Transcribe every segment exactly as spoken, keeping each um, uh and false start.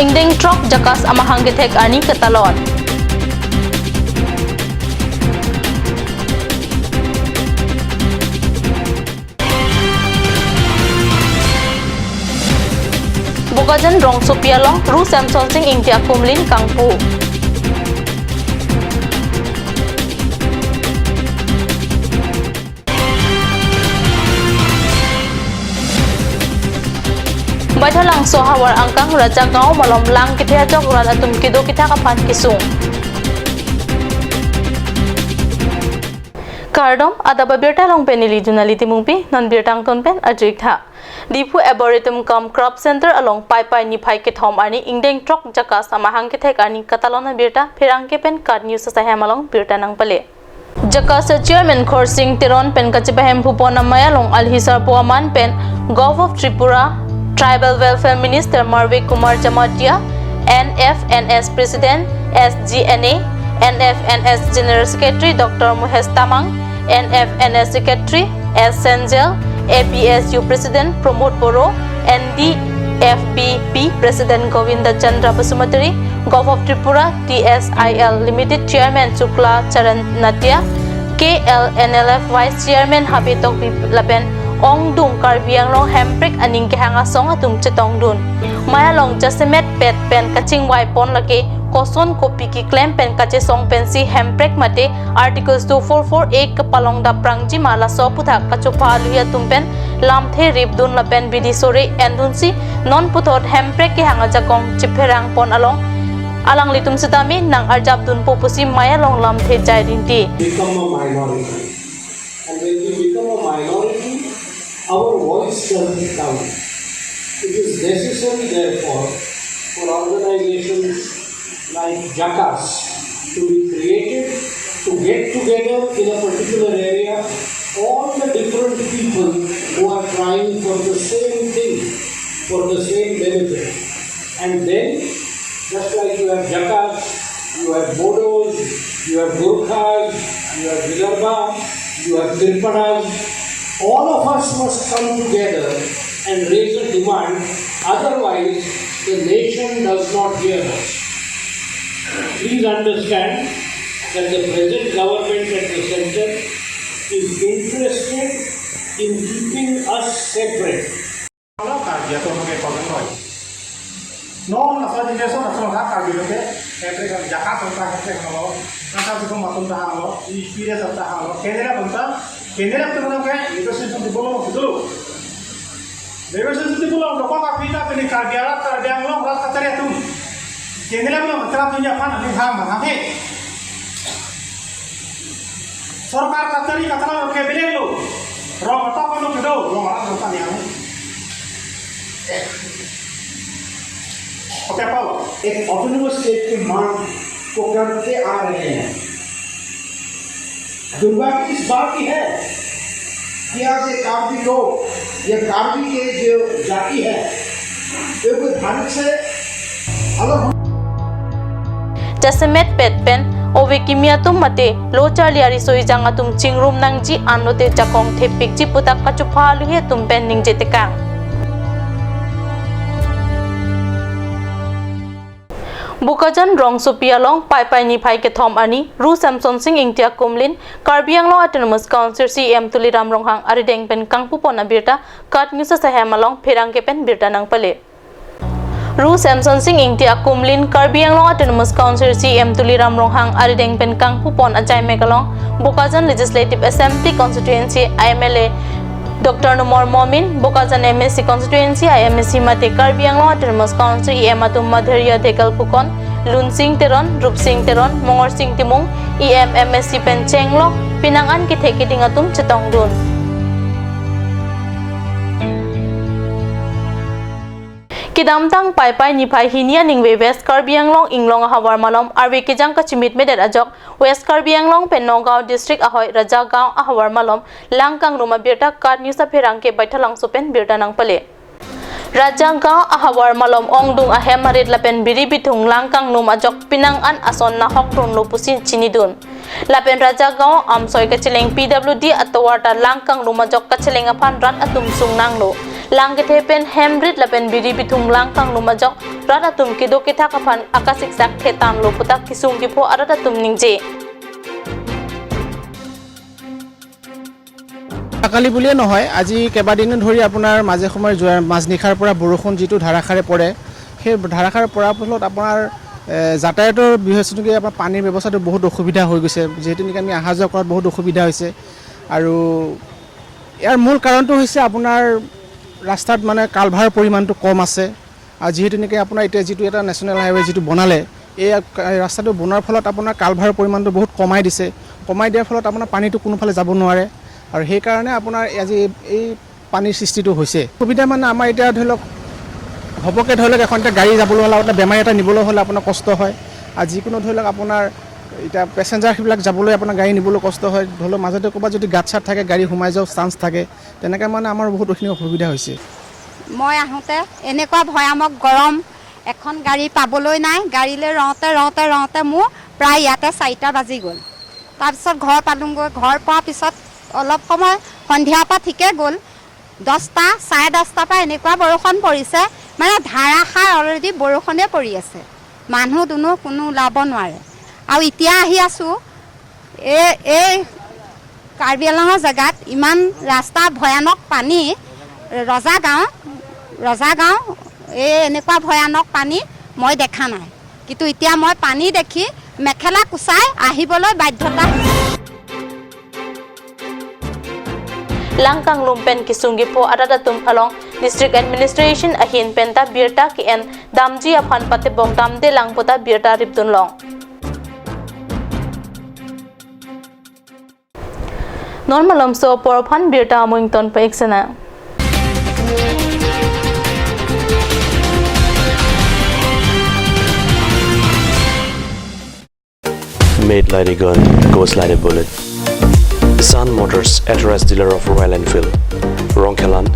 Ingdeng throk JACAS amahang kethek arni katalon. Bokajan rongsopi along Ru Semsonsing Ingti akumlin kangpu. Baithalangso ahavar angkang Rajagaon malom lang kethe ajok rat atum kedo kethak aphan kesung. Kardom, adap abirta along pen neli Junali Timungpi, non birta angton pen arju-ik tha. Diphu Arboretum cum Craft Center along Paipai niphai kethom arni ingdeng throk JACAS amahang kethek arni katalon abirta pherangke pen KAT News asahem along birta nangpale. JACAS a-chairman Khorsing Teron pen kachepahemphu pon amei along alhi sarpo aman pen Govt of Tripura, Tribal Welfare Minister Marve Kumar Jamatia, N F N S President S G Ney, N F N S General Secretary Doctor Muhesh Tamang, N F N S Secretary S Senjel, A P S U President Pramod Boro, N D F B P President Govinda Chandra Basumatary, Govt of Tripura T S I L Limited Chairman Shukla Charan Natia, K L N L F Vice Chairman Habe Tokbi lapen ongdung Karbi Anglong hemprek aning kehang asong atum chetongdun. Mei along jasemet pet pen kachingvai pon lake koson kopi keklem pen kachesong pensi hemprek mate Articles two four four A kapalong daprangji ma laso aputhak kachopha aluhi atum pen lamthe ripdun lapen bidi sore endunsi non puthot hemprek kehang ajakong chepherang pon along alanglitum sitame nang-arjapdunpo pusi mei along lamthe jai rinti. Become a minority. And when we become a minority, our voice doesn't count. It is necessary, therefore, for organizations like JACAS to be created, to get together in a particular area, all the different people who are trying for the same thing, for the same benefit. And then, just like you have JACAS, you have Bodos, you have Gurkhas, you have Vidarbha, you have Triparas, all of us must come together and raise a demand, otherwise the nation does not hear us. Please understand that the present government at the center is interested in keeping us separate. Kalau Karbi atum ke pagan roi. Non nasa generation nasa nasa Karbi atum ke, hemprek kan JACAS atum ta hemprek hanglo, nasa sikum atum ta hanglo, experience atum ta hanglo, kenera atum ta, kenera atum ke, itu sih sih dulu, dulu. Itu sih sih dulu, dokok api ta, pini Karbi arat, Karbi Anglong, rat kachari atum. Kenera atum, kachari atum ya pan, aning ham, ham he. Sorkar kachari kachari ke beleng lo. Rong atok anu kedo, rong arak rong tani anu. Oke, apa lo? एक autonomous state की मांग को करते आ रहे हैं। दुर्भाग्य इस बात की है कि आज ये कार्बी लोग, ये कार्बी के जो जाति है, वे कोई भारत से अलग हो Jasemet pet pen ove kimi atum mate lo charli ariso ejang atum chingrum nangji anlote jakong thepikji puthak kachopha aluhi atum pen ningje tekang. Bokajan rongsopi along Paipai niphai kethom arni Ru Semsonsing Ingti akumlin Karbi Anglong Autonomous Council C E M Tuliram Ronghang arideng pen kangpupon abirta KAT News asahem along pherangke pen birta nangpale. Ru Semsonsing Ingti akumlin Karbi Anglong Autonomous Council C E M Tuliram Ronghang arideng pen kangpupon ajaimek along Bokajan Legislative Assembly Constituency a M L A Doctor Numal Momin, Bokajan M A C Constituency a M A C mate Karbi Anglong Autonomous Council E M atum Madhurya Dhegal Phukan, Lunsing Teron, Rupsing Teron, Mongorsing Timung, E M M A C pen chenglok pinang an kethe keding atum chetongdun. Kedamtang Paipai niphai hini aningve West Karbi Anglong Inglong ahavar malom arve kejang kachimitmedet ajok West Karbi Anglong pen Nagaon District ahoi Rajagaon ahavar malom lang kangrum abirta KAT News apherangke Baithalangso pen birta nangpale. Rajagaon ahavar malom ongdung ahem arit lapen biri bithung lang kangrum ajok pinang an ason nahok dunlo pusi chinidun. Lapen Rajagaon amsoi kacheleng P W D atovar ta lang kangrum ajok kacheleng aphan rat atum sung nanglo. Lang kethe pen hem rit lapen biri bithung lang kanglum ajok rat atum kedo kethak aphan akasiksak thetan lo puta kesung kepho arat atum ningje. কালি বুলিয়ে নহয়, আজি কেইবাদিনো ধৰি আপোনাৰ মাজে সময়ে যোৱা মাজনিশাৰ পৰা বৰষুণ যিটো ধাৰাসাৰে পৰে, সেই ধাৰাসাৰে পৰাৰ ফলত আপোনাৰ, এ, যাতায়াতৰ বিশেষকৈ আপোনাৰ পানীৰ ব্যৱস্থাটো বহুত অসুবিধা হৈ গৈছে, যিহেতু নেকি আমি অহা যোৱা কৰাত বহুত অসুবিধা হৈছে। আৰু ইয়াৰ মূল কাৰণটো হৈছে আপোনাৰ ৰাস্তাত মানে কালভাৰৰ পৰিমাণটো কম আছে। আৰু যিহেতু নেকি আপোনাৰ এতিয়া যিটো এটা নেশ্যনেল হাইৱে যিটো বনালে, এই ৰাস্তাটো বনোৱাৰ ফলত আপোনাৰ কালভাৰৰ পৰিমাণটো বহুত কমাই দিছে। কমাই দিয়াৰ ফলত আপোনাৰ পানীটো কোনোফালে যাব নোৱাৰে। আৰু সেইকাৰণে আপোনাৰ আজি এই পানীৰ সৃষ্টিটো হৈছে। অসুবিধা মানে আমাৰ এতিয়া ধৰি লওক, ঘপকে ধৰি লওক এখন এতিয়া গাড়ী যাবলৈ হ'লে, আপোনাৰ বেমাৰী এটা নিবলৈ হ'লে আপোনাৰ কষ্ট হয়। আৰু যিকোনো ধৰি লওক আপোনাৰ এতিয়া পেচেঞ্জাৰ সেইবিলাক যাবলৈ আপোনাৰ গাড়ী নিবলৈ কষ্ট হয়। ধৰি লওক মাজতে ক'ৰবাত যদি গাঁত চাত থাকে, গাড়ী সোমাই যোৱাৰ চান্স থাকে, তেনেকৈ মানে আমাৰ বহুতখিনি অসুবিধা হৈছে। মই আহোঁতে এনেকুৱা ভয়ানক গৰম, এখন গাড়ী পাবলৈ নাই। গাড়ীলৈ ৰওঁতে, ৰওঁতে, ৰওঁতে মোৰ প্ৰায় ইয়াতে চাৰিটা বাজি গ'ল। তাৰপিছত ঘৰ পালোঁগৈ। ঘৰ পোৱাৰ পিছত অলপ সময় সন্ধিয়াৰ পৰা ঠিকে গ'ল। দহটা, চাৰে দহটাৰ পৰা এনেকুৱা বৰষুণ পৰিছে, মানে ধাৰাসাৰ অলৰেডি বৰষুণে পৰি আছে। মানুহ দুনুহ কোনো ওলাব নোৱাৰে। আৰু এতিয়া আহি আছোঁ, এই, এই কাৰ্বি আংলঙৰ জেগাত ইমান ৰাস্তা ভয়ানক পানী, ৰজাগাঁও, ৰজাগাঁও, এই এনেকুৱা ভয়ানক পানী মই দেখা নাই। কিন্তু এতিয়া মই পানী দেখি মেখেলা কুচাই আহিবলৈ বাধ্যতা হৈছে। Lang kanglum pen kesung kepho arat atum along District Administration ahin penta birta ke-en damji aphan patebok damde lang puta birta ripdun long. Non malomso apor aphan birta amuington pa-ik sena. Made like a gun, goes like a bullet. Sun Motors, authorized dealer of Royal Enfield. Rongkhelan,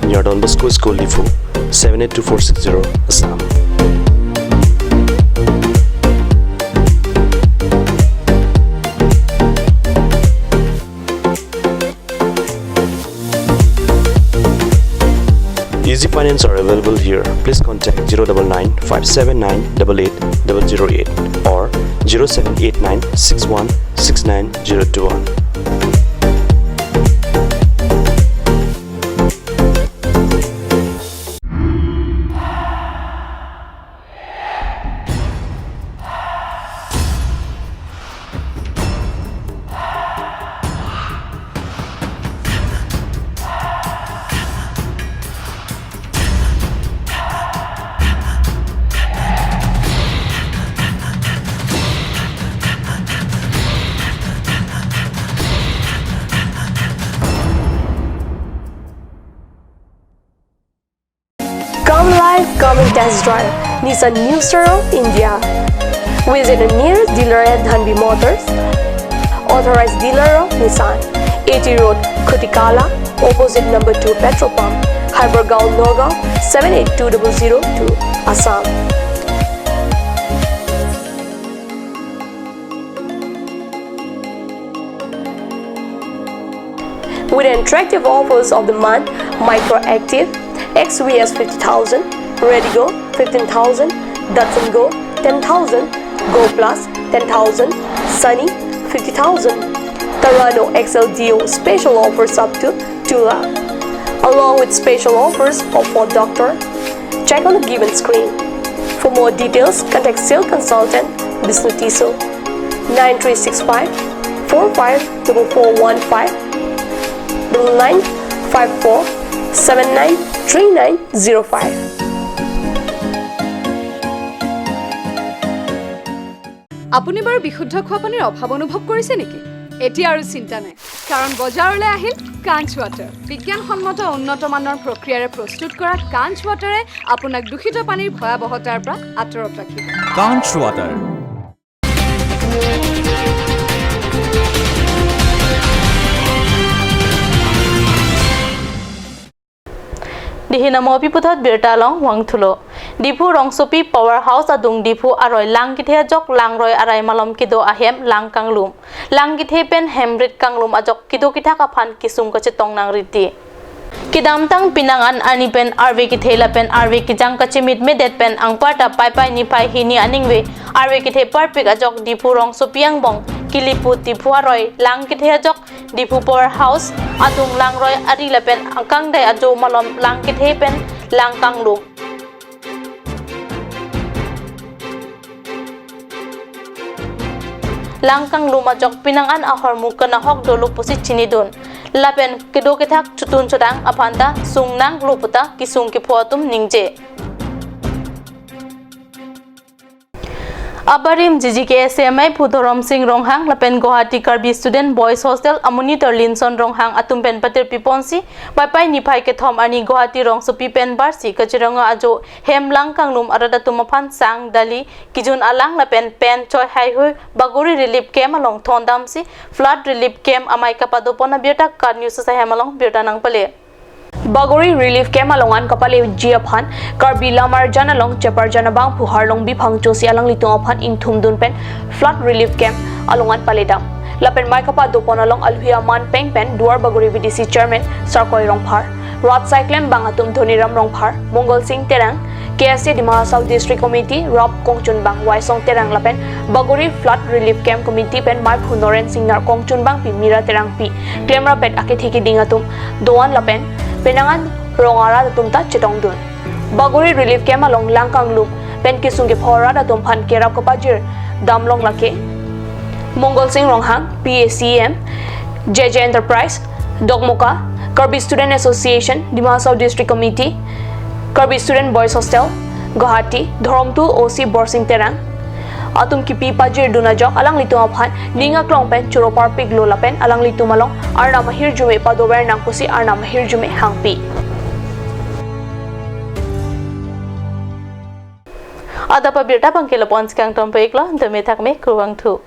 near Don Bosco School, Diphu, seven eight two four six zero, Assam. Easy finance are available here. Please contact zero double nine five seven nine double eight double zero eight or zero seven eight nine six one six nine zero two one. Come live, come and test drive Nissan New Star of India. Visit a nearest dealer at Dhanvi Motors, authorized dealer of Nissan, A T Road, Khutikala, opposite number two petrol pump, Hypergaon, Nagaon, seven eight two double zero two, Assam. With attractive offers of the month, Micra Active, X V S fifty thousand, Redigo fifteen thousand, Datsun Go ten thousand, Go Plus ten thousand, Sunny fifty thousand, Terrano X L D O special offers up to two lakh, along with special offers of Ford Doctor. Check on the given screen. For more details, contact sales consultant Bisnu Tisso, nine three six five four five double four one five, double nine five four seven nine three nine zero five. আপুনি বাৰু বিশুদ্ধ খোৱা পানীৰ অভাৱ অনুভৱ কৰিছে নেকি? এতিয়া আৰু চিন্তা নাই, কাৰণ বজাৰলৈ আহিল কাঞ্চ ৱাটাৰ। বিজ্ঞানসন্মত উন্নত মানৰ প্ৰক্ৰিয়াৰে প্ৰস্তুত কৰা কাঞ্চ ৱাটাৰে আপোনাক দূষিত পানীৰ ভয়াৱহতাৰ পৰা আঁতৰত ৰাখিব। Kanch Water. Dihinamo api puthot birta along vangthulo. Diphu rongsopi power house adung Diphu aroi lang kethe ajok langroi arai malom kedo ahem lang kanglum. Lang kethe pen hem rit kanglum ajok kedo kethak aphan kesung kachetong nang riti. Kedamtang penang an arni pen arve kethe lapen arve kejang kachimit medet pen anparta Paipai niphai hini aningve arve kethe parpik ajok Diphu rongsopi angbong Kilipu Diphu aroi lang kethe ajok Diphu Power House adung langroi ari lapen akangdai ajo malom lang kethe pen lang kanglum. Lang kanglum ajok penang an ahormu kenahok dolo pusi chinidun. Lapen kedo kethak chotun chodang aphanta sung nanglo puta kesung kepho atum ningje. Abarim G G K S A amei Phu Dhorom Sing Ronghang lapen Guwahati Karbi Student Boys Hostel amonitor Linson Ronghang atum pen patirpi ponsi Paipai niphai kethom arni Guwahati rongsopi pen barsi Kaziranga ajo hem lang kanglum arat atum aphan sang, dali, kejun alang lapen pen choi haihui Bagori Relief Camp along thondamsi Flood Relief Camp amei kapado pon abirta KAT News asai hem along birta nangpale. Bagori Relief Camp along an kapaleji aphan Karbi Lamarjan along cheparjan abangphu Harlongbi Phangchosi alanglitum aphan ingthumdun pen Flood Relief Camp along an paledam. Lapen mei kapado pon along alhi aman peng pen Duar Bagori V D C Chairman Sarkoi Rongphar, rat saiklem bang atum Dhoniram Rongphar, Mongol Sing Terang, K S A Dima Hasao District Committee rap kongchunbang Waisong Terang lapen Bagori Flood Relief Camp Committee pen meiphu Noren Singnar, kongchunbangpi Mira Terangpi, klemrapet akethe keding atum do-an lapen penang an rong arat atum ta chetongdun. Bagori Relief Camp along lang kanglum pen kesung kepho arat atum aphan kerap kapajir damlong lake Mongol Sing Ronghang, P A C M, J J Enterprise, Dokmoka, Karbi Student Association, Dima Hasao District Committee, Karbi Student Boys Hostel, Guwahati, Dhoromtu O C Borsing Terang atum kipi pajirdun ajok alanglitum aphan ning aklong pen choro parpiklo lapen alanglitum along Arnam ahirjume padover nang pusi Arnam ahirjume hangpi. Adap abirta abangke lapu-an si kangtompiklo, dome thakme, kurvangthu.